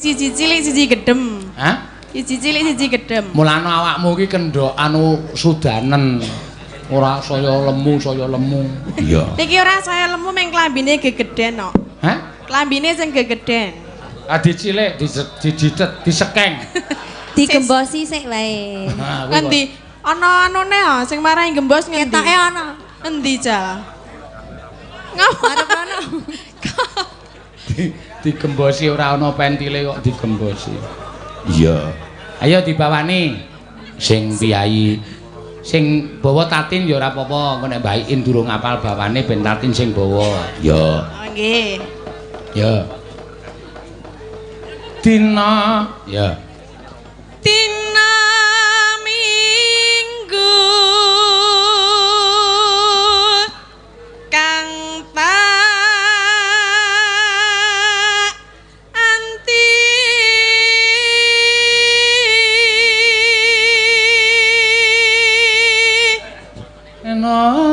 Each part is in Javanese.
Siji cilik siji gedem. Hah? Siji cilik siji gedem. Mulane awakmu iki kendhok anu sudanen. Ora saya lemu, saya lemu. Iya. Niki ora saya lemu meng klambine gegeden kok. Hah? Klambine sing gegeden. Adi cilik dijitet, disekeng. Digembosi sik wae. Ngendi? Ana anune ha sing marai gembos ngendi? Ketoke ana. Endi jal? Ngapa? Arep ana. Digembosi ora ana pentile kok digembosi. Iya. Ayo dibawani sing piyayi. Sing bawa Tatin ya ora apa-apa, engko nek Mbak Iin durung apal bawane ben Tatin sing bawa. Ya. Oh nggih. Ya. Dina ya. Dina Minggu kang tak anti eno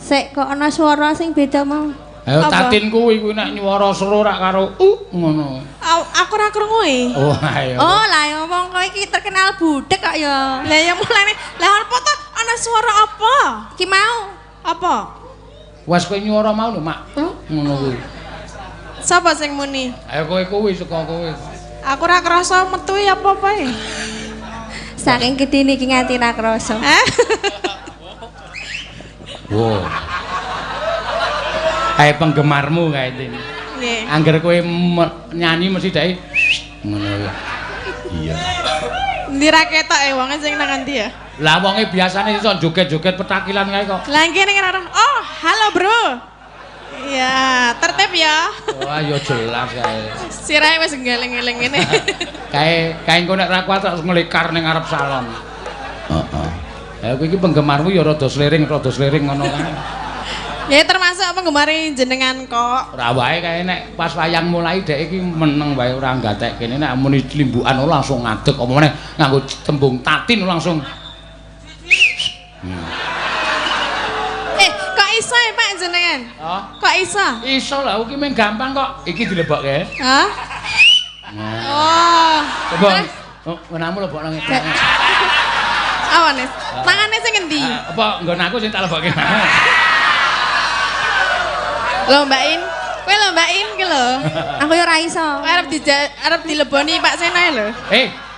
Sik kok ana swara sing beda mau. Ayo Tatin kuwi kuwi nek nyuwara seru rak karo ngono. Aku ora krungu e. Oh ayo. Oh lah ya wong kowe iki terkenal budek kok ya. Lah ya mulane lah apa to ana suara apa? Ki mau. Apa? Wes kowe nyuwara mau lho, Mak. Ngono kuwi. Sapa sing muni? Ayo kowe kuwi saka kowe. Aku ora krasa metu ya apa-apa e. Saking gedene iki nganti ra krasa. Wow. Kayak penggemarmu kae Tin. Nggih. Angger kowe nyanyi mesti dhek ngono ya. Iya. Endi ra ketok e wonge sing nang endi ya? Lah wonge biasane iso joget-joget petakilan kae kok. Lah nggih ning ora. Oh, halo Bro. Iya, tertib ya. Wah, ya jelas kae. Sirahe wis nggeleng-ngeleng ngene. Kae kae engko nek ra kuat terus nglekar ning ngarep salon. Heeh. Ya kowe iki penggemarmu ya rada sliring ngono kan. Ya termasuk penggemar jenengan kok. Ora wae kae nek pas wayang mulai dhek iki meneng wae ora gatek kene nek muni limbukan langsung ngadeg apa meneh nganggo tembung Tatin langsung. Kok iso ya Pak jenengan? Hah? Kok iso? Iso lah iki mung gampang kok. Iki dilebokke. Hah? Oh. Coba. Oh, nggonamu lebokno ngene. Awane. Tangane sing endi? Apa nggon aku sing tak lebokke? Lho Mbak In, kowe lho Mbak In ki lho. Aku ya ora iso. Kowe arep dileboni Pak Seno lho.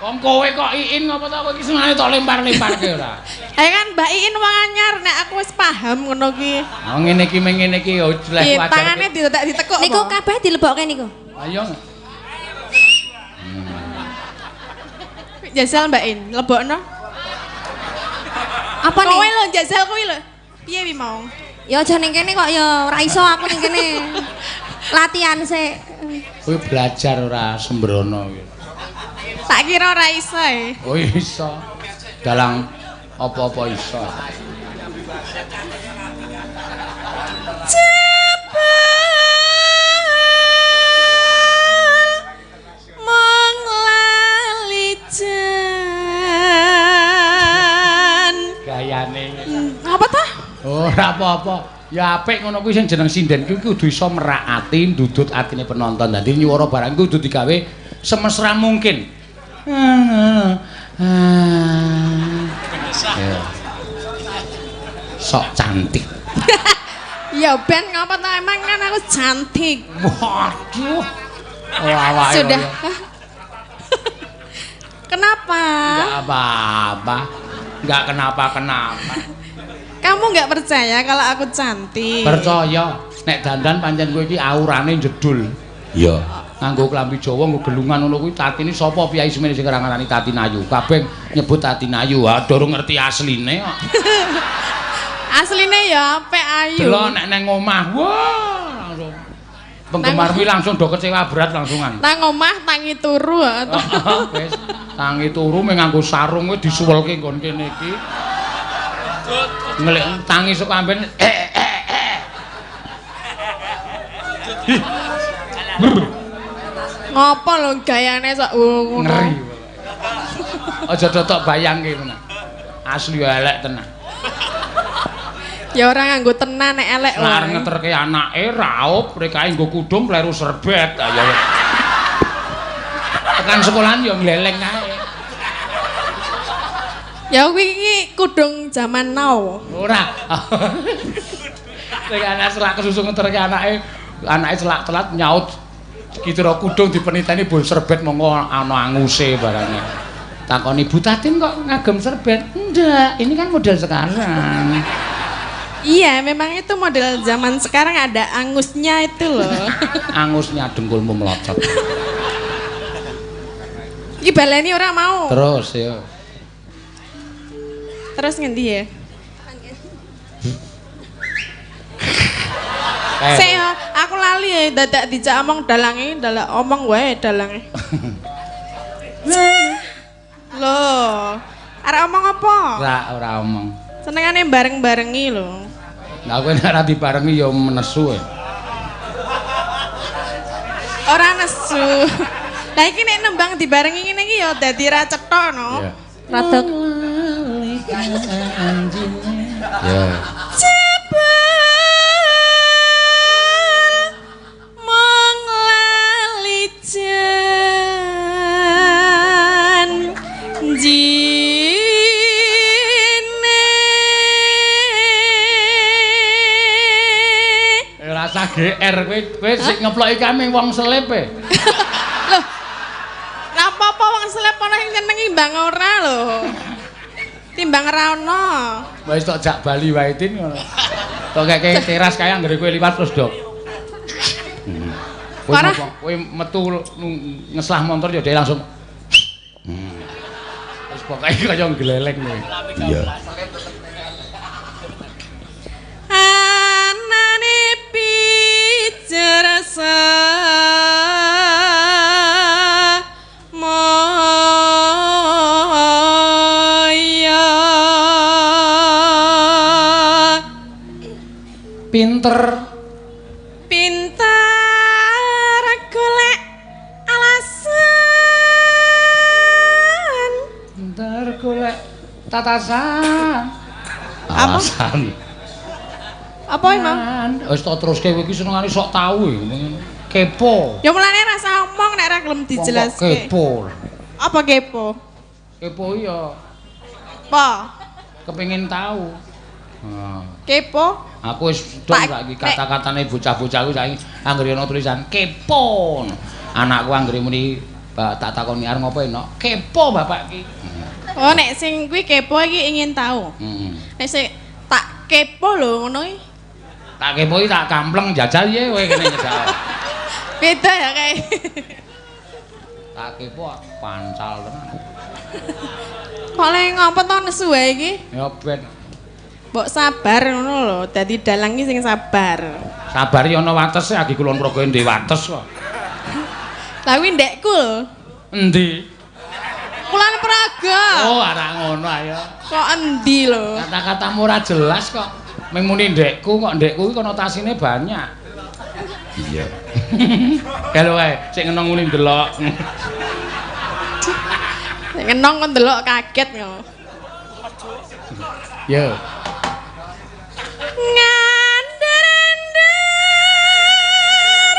Wong kowe kok Iin ngopo to kowe iki senengane tok lempar-lemparke ora? Kan Mbak Iin wong anyar nek aku wis paham ngono ki. Oh ngene iki mengene iki ya jelas wajar. Tangane ditekuk. Niku kabeh dilebokke niku. Ayo. Jajal Mbak In, lebokno. Apa nih? Kowe lho jajal kuwi lho. Piye wi mau? Ya aja ning kene kok ya ora iso aku ning kene. Latihan sik. Kowe belajar ora sembrono kuwi. Tak kira ora iso e. Oh iso. Dalang apa-apa iso. Jebul mung lali jan. Gayane. Apa ta? Ora apa-apa. Ya apik ngono kuwi sing jeneng sinden kuwi kudu iso merak ati, ndudut atine penonton. Dadi nyuwara barang kudu digawe semesra mungkin. Sok cantik. Ya ben ngapa ta emang kan aku cantik. Waduh. Oh, awake. Sudah. Kenapa? Enggak apa-apa. Enggak kenapa-kenapa. Kamu nggak percaya kalau aku cantik? Percaya. Nek dandan pancen kowe iki aurane jedul. Iya. Nganggo klambi Jawa, nggo gelungan ngono kuwi Tatine sapa piyai semene sing ngarani Tatin Ayu? Kabeh nyebut Tatin Ayu. Ha durung ngerti asline kok. Asline ya apik ayu. Delok nek nang omah, wah langsung. Penggemar kuwi langsung do kecewa berat langsungan. Nang omah tangi turu. Wis tangi turu mung nganggo sarung kuwi disuwelke nggon kene iki. Ngelik tangi saka amben. Ngopo lho gayane sok ngono. Ngeri. Aja totok bayangke tenan. Asli elek tenan. Ya ora nganggo tenan nek elek wae. Lah ngeterke anake raup, rekae nggo kudung kleru serbet. Ayo. Tekan sekolahan ya ngleleng ae. Ya kuwi iki kudung jaman now. Ora. Nek anak selak kesusu ngeterke anake, anake selak telat nyaut kira kudung dipeniteni bol serbet monggo ana anguse barangnya. Takoni Bu Tatin kok ngagem serbet? Enggak, ini kan model sekarang. Iya, memang itu model zaman sekarang ada angusnya itu loh. Angusnya dengkulmu melocot. Iki baleni ora mau. Terus ya. Terus ngendi ya? Saya aku lali ya dadak dijak omong dalange, dalak omong wae dalange. Loh, arek omong apa? Ora omong. Senengane bareng-barengi lho. Lah kowe nek ora dibarengi ya menesu ya. Ora nesu. Lah iki nek nembang dibarengi ngene iki ya dadi ra cetha no. Yeah. Rada ya. Jebul mung lali janjine. Rasa GR kowe sik ngeploki kami wong selip e. Loh. Ra apa-apa wong selip ana sing nyenengi mbang ora lho. Timbang ra ono. Wis tok jak bali wae Tin ngono. Tok keke teras kaya anggere kowe liwat terus, Dok. Kowe metu ngeslah montor ya dhek langsung. Wis pokoke kaya ngleleng kowe. Iya. Anane pijer pinter pinter golek alasan, pinter golek tatasan. Alasan apa emang? Wis tok teruske kowe iki senengane sok tau kepo. Ya mulane rasa omong nek ora gelem dijelaske. Kepo. Apa kepo? Kepo iya. Apa? Kepengin tahu. Kepo. Aku wis dong saiki kata-katane bocah-bocah ku saiki anggere ana tulisan kepo. Anakku anggere muni tak takoni arep ngopo enak? Kepo bapak iki. Oh nek sing kuwi kepo iki ingin tahu. Heeh. Nek sing tak kepo lho ngono iki. Tak kepo iki tak kampleng jajal piye kowe kene njajal. Beda ya kae. Tak kepo pancal tenan. Kok le ngopo to nesu wae iki? Ya ben. Mbok sabar ngono lho, dadi dalang iki sing sabar. Sabar ya ana watese, agi Kulon Progo ndek wates kok. Lah kuwi ndekku lho. Endi? Kulon Progo. Oh, ora ngono ayo. Kok endi lho? Kata-katamu ora jelas kok. Ming muni ndekku kok ndekku iki konotasine banyak. Iya. Kalau wae sing ngenong muni ndelok. Sing ngenong kok ndelok kaget ngono. Yo. Ngandar-andar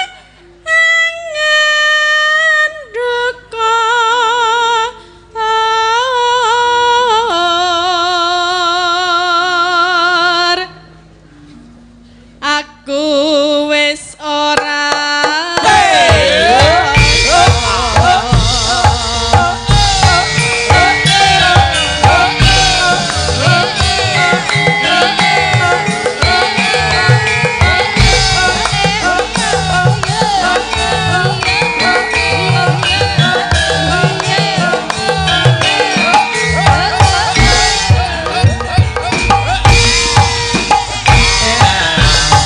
angan duka aku wis ora.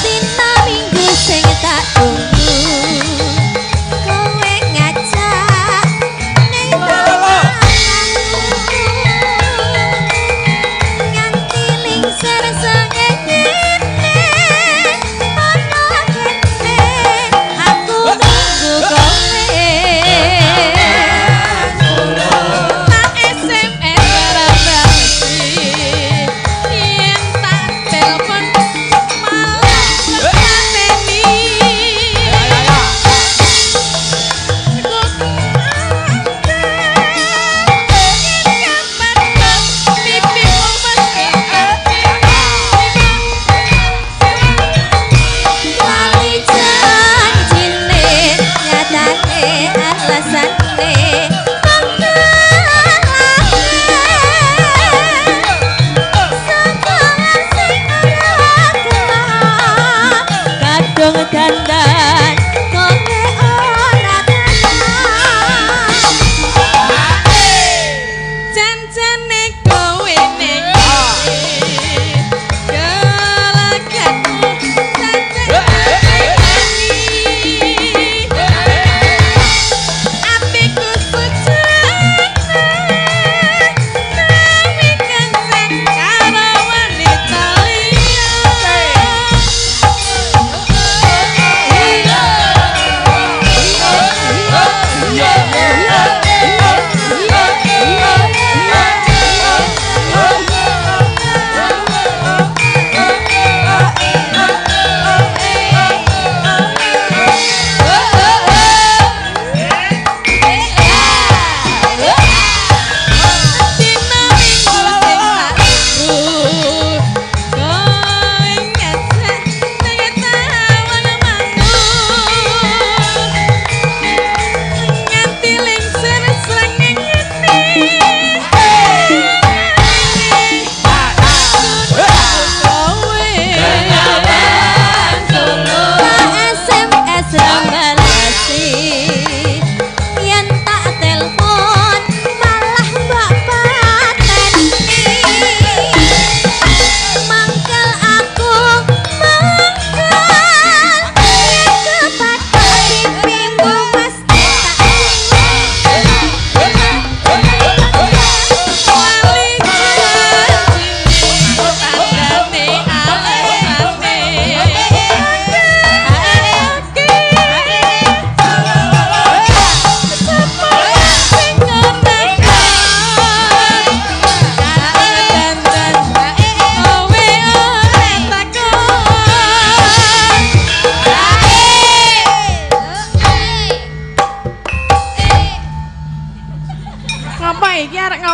Dina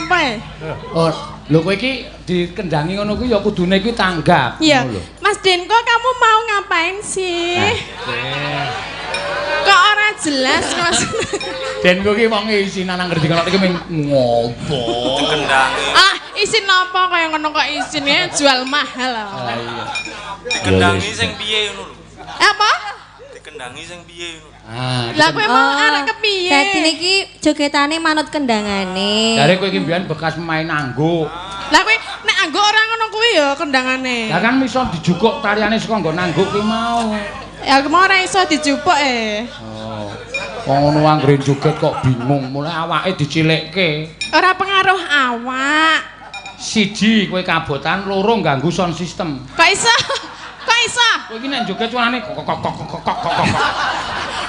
apa e? Oh, lho kowe iki dikendangi ngono kuwi ya kudune kuwi tanggap. Iya. Mas Denko kamu mau ngapain sih? Kok ora jelas Mas? Denko ki wong isinan nang ngerti kono iki ming ngopo? Dikendangi. Ah, isin apa kaya ngono kok isine jual mahal. Ah iya. Dikendangi sing piye ngono lho. Apa? Dikendangi sing piye ngono. Ah, lah kowe mau arek kepiye? Dadi niki jogetane manut kendangane. Jare kowe iki mbiyen bekas main angguk. Lah kowe nek angguk ora ngono kuwi ya kendangane. Lah kan iso dijukuk tariane saka nggon angguk kuwi mau. Ya aku mau ora iso dijupuk e. Oh. Wong ngono anggere joget kok bingung, mulai awake dicilikke. Ora pengaruh awak. Siji kowe kabotan, loro ganggu sound system. Kok iso? Kok iso? Kowe iki nek joget suarane kok kok kok kok kok kok.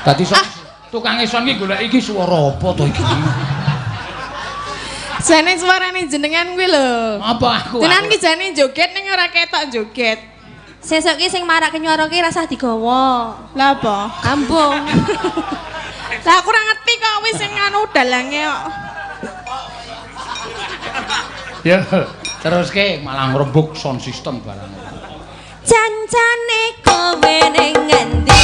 Dadi sok tukange sound iki golek iki swara apa to iki? Jane suarane jenengan kuwi lho. Apa aku? Jenengan ki jane joget ning ora ketok joget. Sesuk ki sing marake nyuara ki rasah digawa. Lah apa? Ambung. Lah aku ora ngerti kok wis sing anu dalange kok. Ya, teruske malah ngrembug sound system barang. Jancane kowe ning ngendi?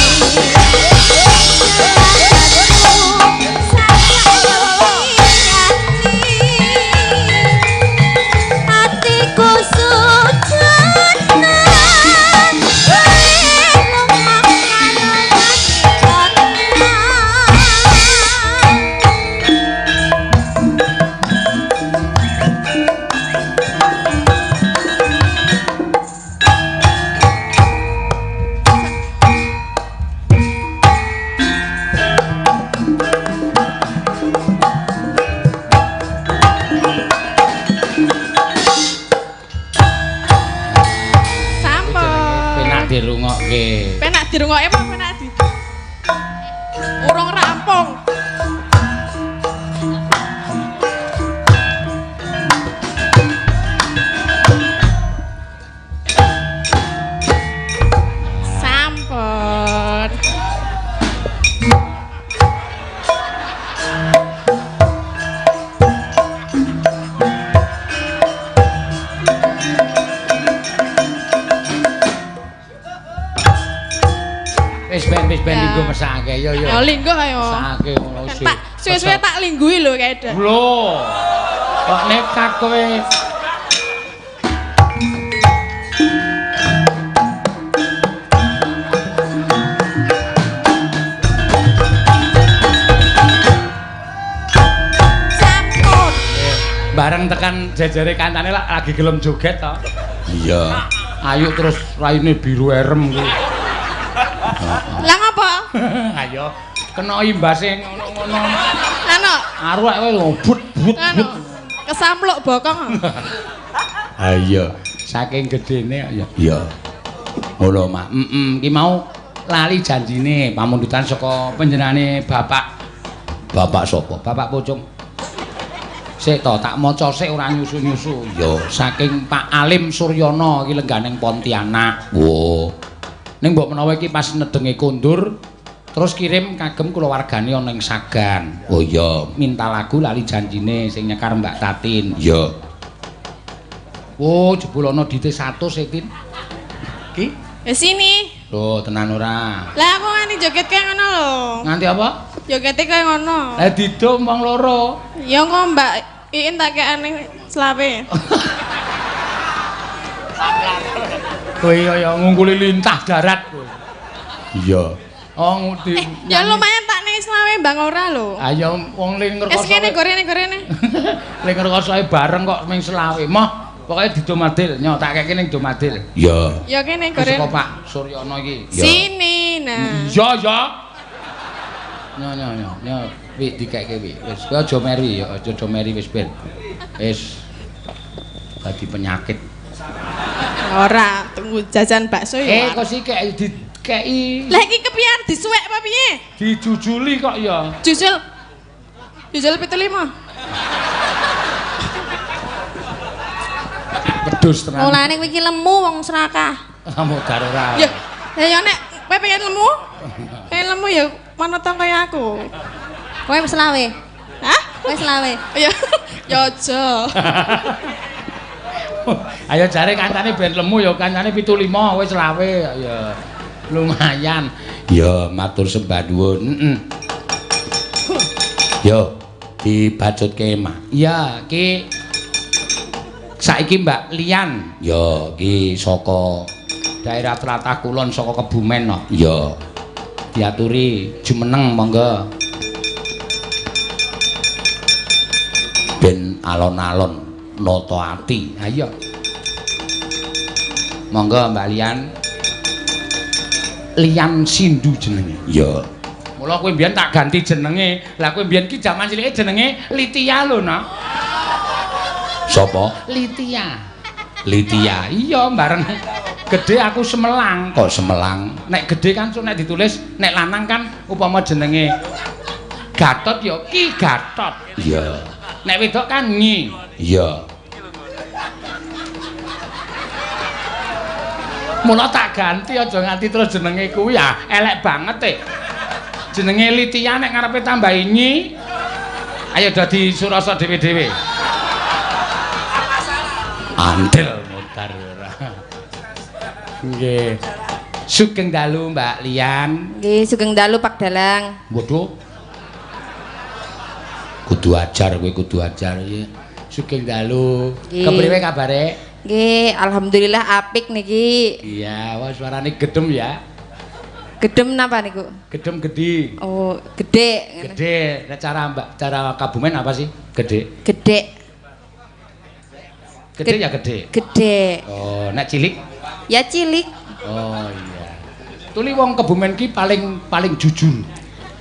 Atiku sujana Dirungokke. Penak dirungokke apa penak di? Urung rampung. Sampun. Wis ben linggo mesake yo yo. Ya linggo ayo. Mesake ngono sih. Tak suwe-suwe tak linggui lho kae. Lho. Kok nekat kowe. Sampun. Bareng tekan jejere kancane lagi gelem joget to. Iya. Ayo terus raine biru erem kuwi. Lah ngopo? Ayo kena imbase ngono-ngono. Anu, arwah kowe but but but. Kesampluk bokong. Ha iya, saking gedene ya. Iya. Ngono, Mak. Heeh, ki mau lali janjine pamundutan saka panjenengane Bapak. Bapak sapa? Bapak Pocong. Sik to, tak maca sik ora nyusu-nyusu. Ya, saking Pak Alim Suryono iki lengganing Pontianak. Wo. Ning mbok menawa iki pas nedenge kondur terus kirim kagem kulawargane ana ing Sagan. Oh iya, minta lagu lali janjine sing nyekar Mbak Tatin. Iya. Oh, jebul ana dite 100 e, Tin. Ki? Ya sini. Lho, tenan ora? Lah aku nganti joget kaya ngono lho. Nganti apa? Jogete kaya ngono. Lah didum wong loro. Ya engko Mbak Iin tak kekane selawe. Kowe kaya ngungkuli lintah darat kowe. Iya. Oh, di ya lumayan tak ning selawe Bang ora lho. Ayo wong ling ngrekoso. Wis kene gorene gorene. Ling ngrekosoe bareng kok ming selawe. Moh, pokoke didomadil. Nyo tak keke ning domadil. Iya. Ya kene gorene. Saka Pak Suryono iki. Sini nah. Iya, ya. Nyo nyo nyo. Nyo wi dikeke wi. Wis kowe aja meri ya, aja meri wis ben. Wis dadi penyakit. Ora, tunggu jajan bakso ya. Eh, kok sik dikeki. Lah iki kepiye disuwek apa piye? Dijujuli kok ya. Jujul. Jujul 75. Pedus tenan. Mulane kowe iki lemu wong serakah. Modar ora. Ya, ya nek kowe pengen lemu? Pengen lemu ya manut kaya aku. Kowe selawe. Hah? Wis lawe. Ya ya aja. Ayo jare kancane ben lemu ya kancane 75 wis lawe ya. Lumayan. Ya matur sembah nuwun. Heeh. Yo dibacutke Mak. Iya, iki saiki Mbak Lian. Ya, iki saka daerah Tlatah Kulon saka Kebumen no. Ya. Diaturi jumeneng monggo. Ben alon-alon nata ati. Ayo. Monggo Mbak Lian. Lian Sindu jenenge. Ya. Mula kowe mbiyen tak ganti jenenge. Lah kowe mbiyen ki jaman cilike jenenge Litia lho, Nak. Sapa? Litia. Litia. Iya, bareng gedhe aku Semelang. Kok Semelang? Nek gedhe kan nek ditulis nek lanang kan upama jenenge Gatot ya Ki Gatot. Iya. Nek wedok kan Nyi. Iya. Mula tak ganti aja nganti terus jenenge kuwi ya elek banget e. Jenenge Litia nek ngarepe tambahi Nyi. Ayo dadi surasa dhewe-dhewe. Andel mutar ora. Nggih. Sugeng dalu Mbak Lian. Nggih, sugeng dalu Pak Dalang. Waduh. Kudu ajar kowe, kudu ajar iki. Sugeng dalu. Kepriwe kabare? Nggih, alhamdulillah apik niki. Iya, wah suarane gedem ya. Gedem napa niku? Gedem gedhi. Oh, gedhe. Gedhe. Nek cara Mbak, cara Kabumen apa sih? Gedhe. Gedhe. Gedhe ya gedhe. Gedhe. Oh, nek cilik? Ya cilik. Oh iya. Tuli wong Kebumen ki paling jujur.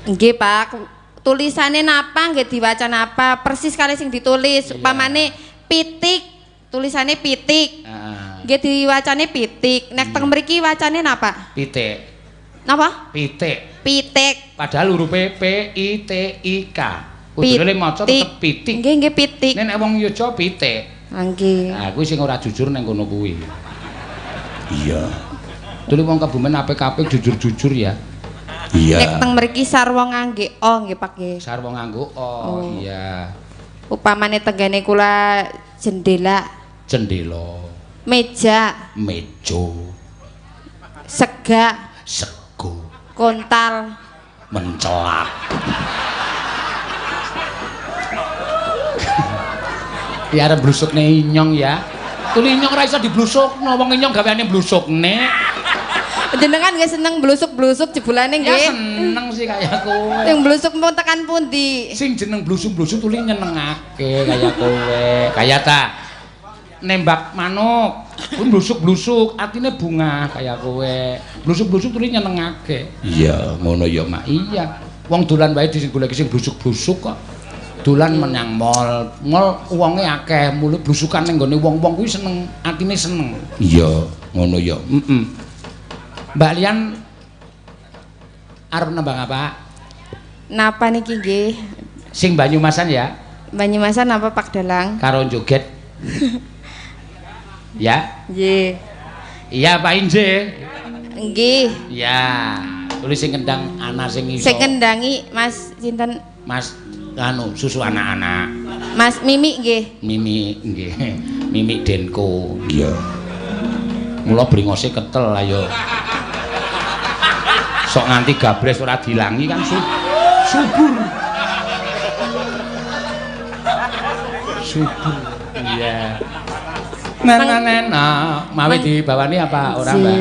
Nggih, Pak. Tulisane napa nggih diwaca napa, persis kali sing ditulis. Upamane pitik, tulisane pitik. Nggih diwacane pitik. Nek teng mriki wacane napa? Pitik. Napa? Pitik. Pitik. Padahal hurufe P I T I K. Kudune maca tetep pitik. Nggih, nggih pitik. Nek wong Yogya pitik. Nggih. Nah, kuwi sing ora jujur ning kono kuwi. Iya. Tuli wong Kebumen apik-apik jujur-jujur ya. Iya. Nek teng mriki sarwa ngangge o nggih Pak nggih. Sarwa nganggo o, oh, iya. Upamane tenggene kula jendela. Jendela. Meja. Meja. Sega. Sego. Kontal. Mencelak. Ya arep blusukne inyong ya. Tuli inyong ora iso diblusukno, wong inyong gaweane blusukne. Jenengan nggih seneng blusuk-blusuk jebulane nggih. Ya seneng sih kaya kowe. Sing blusuk pun tekan pundi? Sing jeneng blusuk-blusuk tuli nyenengake kaya kowe. Kaya ta nembak manuk, pun blusuk-blusuk, atine bungah kaya kowe. Blusuk-blusuk tuli nyenengake. Iya, ngono ya, Mak. Iya. Wong dolan wae digoleki sing blusuk-blusuk kok. Dolan menyang mall, mall wonge akeh, mule blusukan ning nggone wong-wong kuwi seneng, atine seneng. Iya, ngono ya. Heeh. Mbak Lian arep nembang apa? Napa niki nggih? Sing Banyumasan ya? Banyumasan apa Pak Dalang? Karo joget. Ya? Nggih. Iya Pak Inje. Nggih. Iya. Tulis sing kendang ana sing iso. Sing kendangi Mas sinten? Mas anu susu anak-anak. Mas Mimi nggih. Mimi nggih. Mimi Denko. Iya. Mula bringose ketel ayo. Sok nganti gabres ora dilangi kan subur. Subur. Iya. Nana mawi dibawani apa ora, Mbak?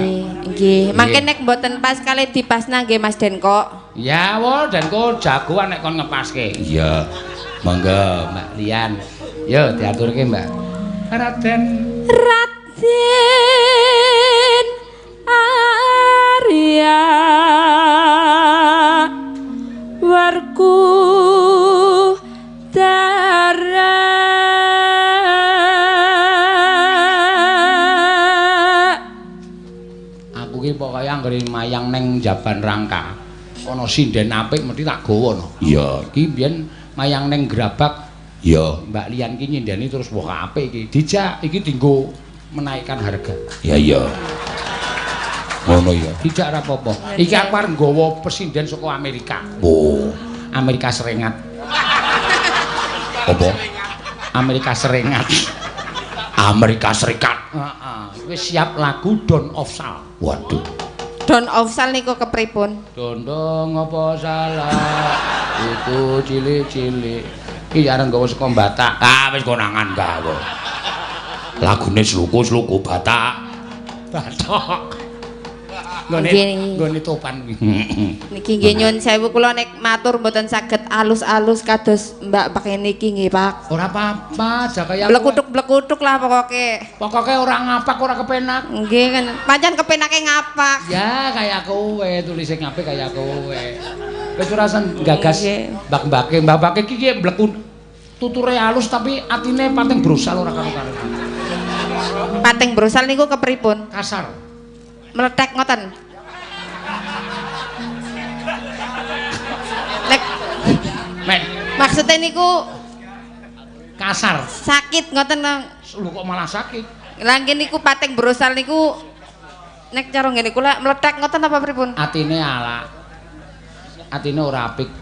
Nggih. Mangke nek mboten pas kalih dipasna nggih Mas Denko. Ya, wo Denko jagoan nek kon ngepaske. Iya. Monggo Mbak Lian. Yo diaturke, Mbak. Raden Raden Arya Warku Dara. Aku ki pokoke anggere mayang neng Jaban Rangka ana sinden apik mesti tak gawa no. Iya, iki mbiyen mayang neng Grabak. Iya, Mbak Lian ki nyindeni terus wah apik iki. Dijak iki dienggo menaikkan harga. Iya iya. Ngono ya. Dijak ora apa-apa. Iki aku arep nggawa pesinden saka Amerika. Oh, Amerika Seringat. Apa? Amerika Serikat. Amerika Serikat. Heeh. Wis siap lagu Don of Sal. Waduh. Don of Sal niku kepripun? Dondong apa salah? Itu cilik-cilik. Iki arep nggawa saka Batak. Ah wis konangan gawe. Lagune sluku-sluku Batak. Batok. Nggone nggone topan kuwi. Niki nggih nyun sewu kula nek matur mboten saged alus-alus kados Mbak Pak niki nggih, Pak. Ora apa-apa, aja kaya blekuthuk-blekuthuk lah pokoke. Pokoke ora ngapak ora kepenak. Nggih kan. Pancen kepenake ngapak. Ya kaya kowe, tulise ngape kaya kowe. Wis ora sen gagas mbak-mbake, mbak-mbake iki ki blekut tuture alus tapi atine pating brosal ora karo-karo. Pating brosal niku kepripun? Kasar. Meletek ngoten. Nek men maksudnya niku kasar. Sakit ngoten. Lho kok malah sakit? Lah nggih niku pating brosal niku nek cara ngene kula meletek ngoten apa pripun? Atine alak. Atine ora apik.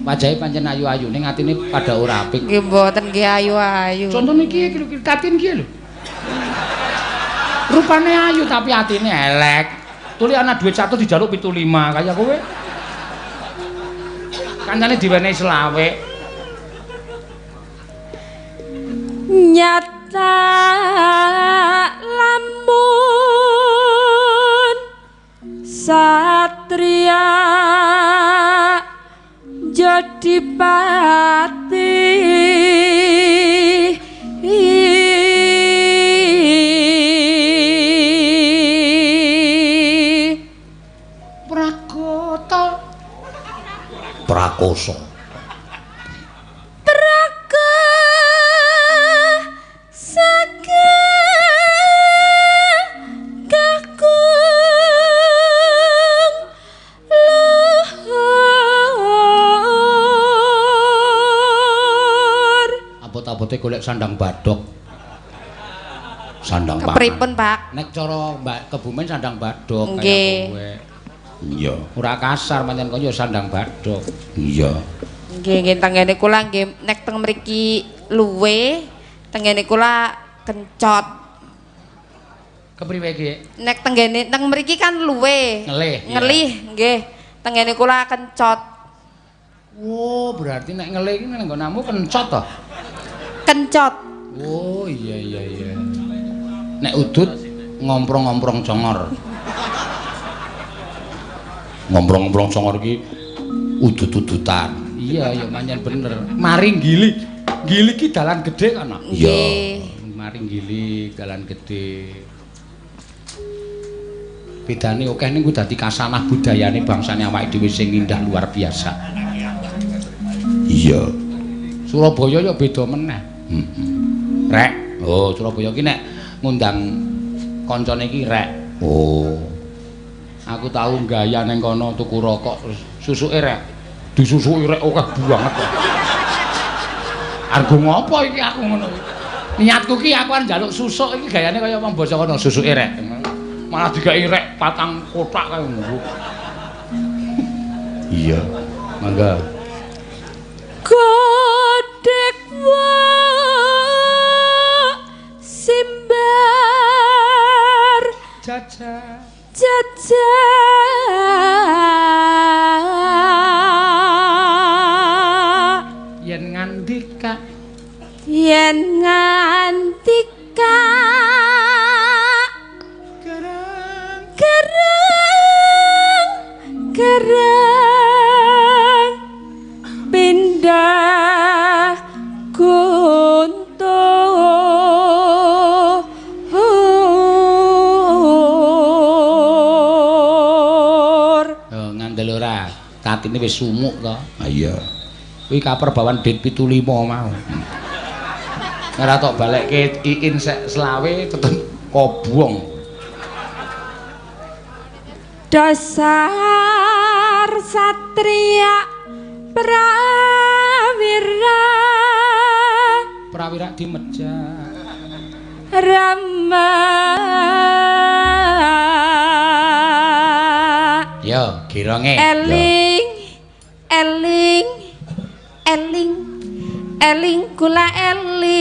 Wajahe pancen ayu-ayu ning atine pada ora apik. Nggih mboten nggih ayu-ayu. Contone iki iki Tatin iki lho. Rupane ayu tapi atine elek. Tuli ana dhuwit 1 dijaluk 75 kaya kowe. Kancane diwenehi selawe. Nyata lamun satria jadi pati. Prakosa. Prakosa kakung luhur. Abot-abote golek sandang badhok. Sandang pangan. Kepripun, Pak? Nek cara Mbak Kebumen sandang badhok kaya kowe. Iya, ora kasar pancen kaya sandang badhok. Iya. Nggih, nggih tenggene kula nggih nek teng mriki luwe, tenggene kula kencot. Kepriwe iki? Nek tenggene teng mriki kan luwe. Ngelih. Ngelih nggih. Tenggene kula kencot. Oh, berarti nek ngelih iki nang nggonamu kencot to? Kencot. Oh, iya iya iya. Nek udut ngomprong-ngomprong congor. Ngomprong-ngomprong congor iki udut-udutan. Iya, ya pancen bener. Mari nggili. Nggili ki dalan gedhe kan? Iya. Mari nggili dalan gedhe. Bedane akeh ning kuwi dadi kasanah budayane bangsane awake dhewe sing indah luar biasa. Iya. Surabaya ya beda meneh. Heeh. Rek. Oh, Surabaya ki nek ngundang kancane iki rek. Oh. Aku tau gaya neng kono tuku rokok susuke rek. Disusuki rek akeh banget. Argo ngopo iki aku ngono kuwi. Niatku ki aku arep njaluk susuk iki gayane kaya wong basa kono susuke rek. Malah digawe rek patang kotak kaya ngono. Iya, mangga. Godhek wak simbar jajah jajah yen ngandika yen ngandika gereng gereng gereng pindah guntur. Ngandel ora, tatine wis sumuk to. Ha iya. Kuwi kaper bawan dit 75 mau. Ora tok balekke iin sek selawe tetep kobong. Dasar satria prawira. Prawira dimejak. Rama. Yo, gironge. Eling, eling, eling, Eling kula eling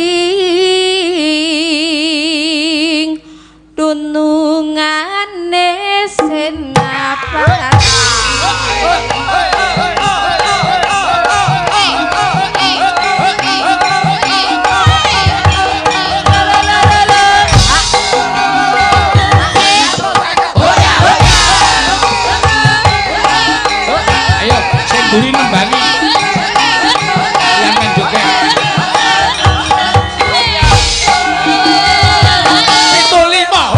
dunungane Senapati. Ayo sing mburi nembangi. Yang main joget. 75.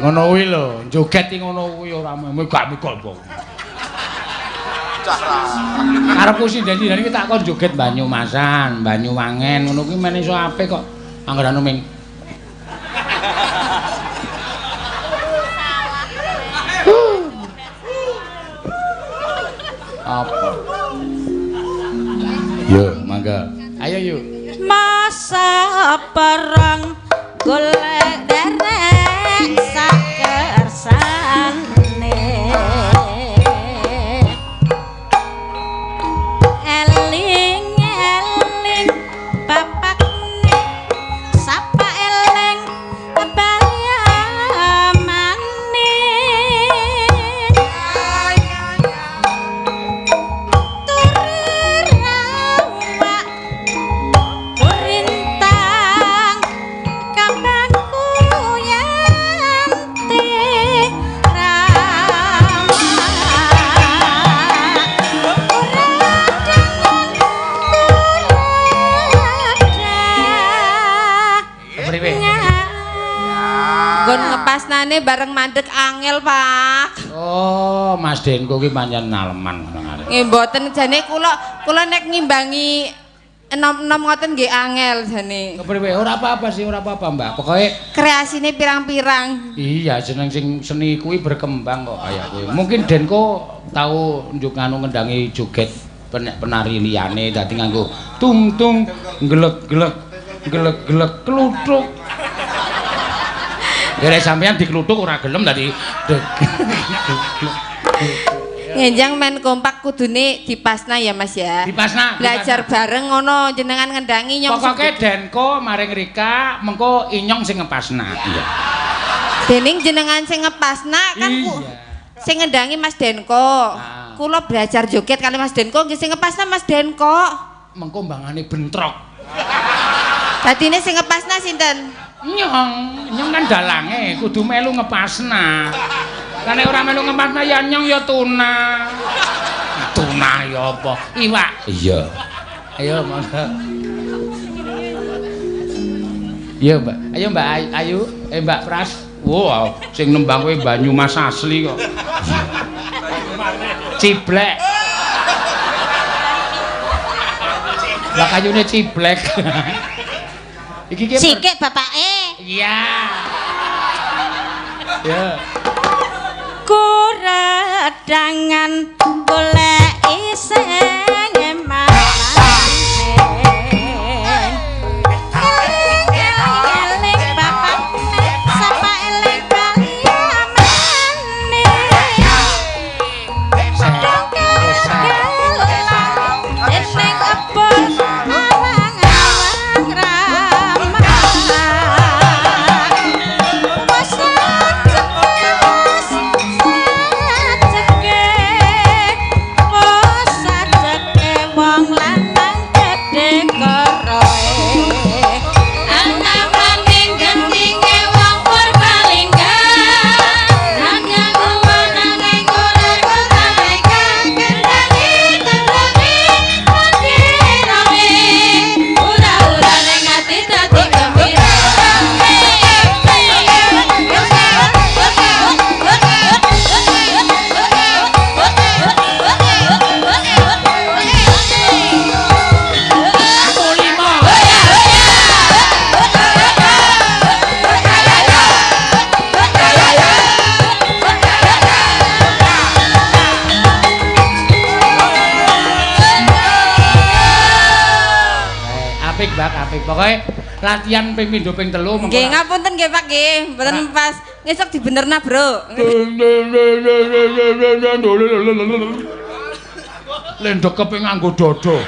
Ngono kuwi lho, joget iki ngono kuwi ora megak-megak kok. Karepku sinden-sinden iki tak kon joget Banyumasan, Banyuwangen ngono kuwi men iso apik kok. Angger anu ming apa? Yo, mangga. Ayo yuk. Masa perang golek derek sakersane. Eling-eling bapakne sapa eling bayamane. Turrawak kurintang kambangku yanti rama. Kepriwe? Nggon ngepasnane bareng mandek angel, Pak. Oh, Mas Denko ki pancen naleman ngono arek. Nggih mboten jane kula nek ngimbangi enom-enom ngoten nggih angel jane. Kepriwe? Ora apa-apa sih, ora apa-apa, Mbak. Pokoke Kreasine pirang-pirang. iya jeneng sing seni kuwi berkembang kok kaya kuwi. Mungkin Denko tau njuk nganu ngendangi joget penari liyane dadi nganggo tung-tung glek-glek glek-glek kluthuk. Ya nek sampeyan dikluthuk ora gelem dadi deg. Ngenjang men kompak kudune dipasna ya Mas ya. Dipasna. Belajar bareng ngono jenengan ngendangi nyong. Pokoke Denko maring Rika mengko inyong sing ngepasna. Iya. Dening jenengan sing ngepasna kan ku sing ngendangi Mas Denko. Kula belajar joget kali Mas Denko nggih sing ngepasna Mas Denko. Mengko mbangane bentrok. Dadine sing ngepasna sinten? Nyong, nyong kan dalange kudu melu ngepasna. Lah nek ora melu ngepasna ya nyong ya tuna. Tuna ya apa? Iwak. Iya. Ayo monggo. Iya, Mbak. Ayo Mbak Ayu, Mbak Pras. Wow, sing nembang kowe Banyumas asli kok. Ciblek. Mbak Ayune ciblek. Iki ki sikik bapake. Iya. Ya. Kuredangan golek iseng emane. Eling-eling bapakne sapa eling bali amane. Eneng ebol awang-awang ramah. Pokoke latihan ping pindho ping telu mengko. Nggih ngapunten nggih Pak nggih, mboten pas ngesuk dibenerna, Bro. Lendhekepe nganggo dodo.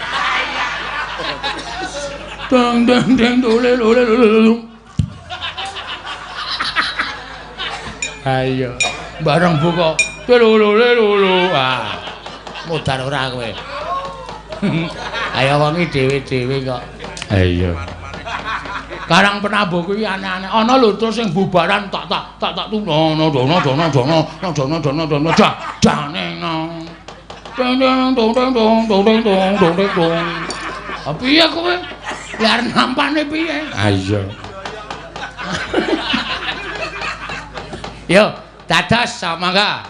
Dang dang dang dole dole dole. Ayo, bareng buka. Dole dole. Ah. Modar ora kowe. Ayo wong iki dhewe-dhewe kok. Ayo. Karang penabuh kuwi aneh-aneh. Ana lho terus sing bubaran tak tak tak tak dono dono dono dono dono dono dono dah dane nang. Deng deng dong deng dong dong deng dong dong deng dong. Ah piye kowe? Lah arep nampane piye? Ayo. Yo, dados mangga.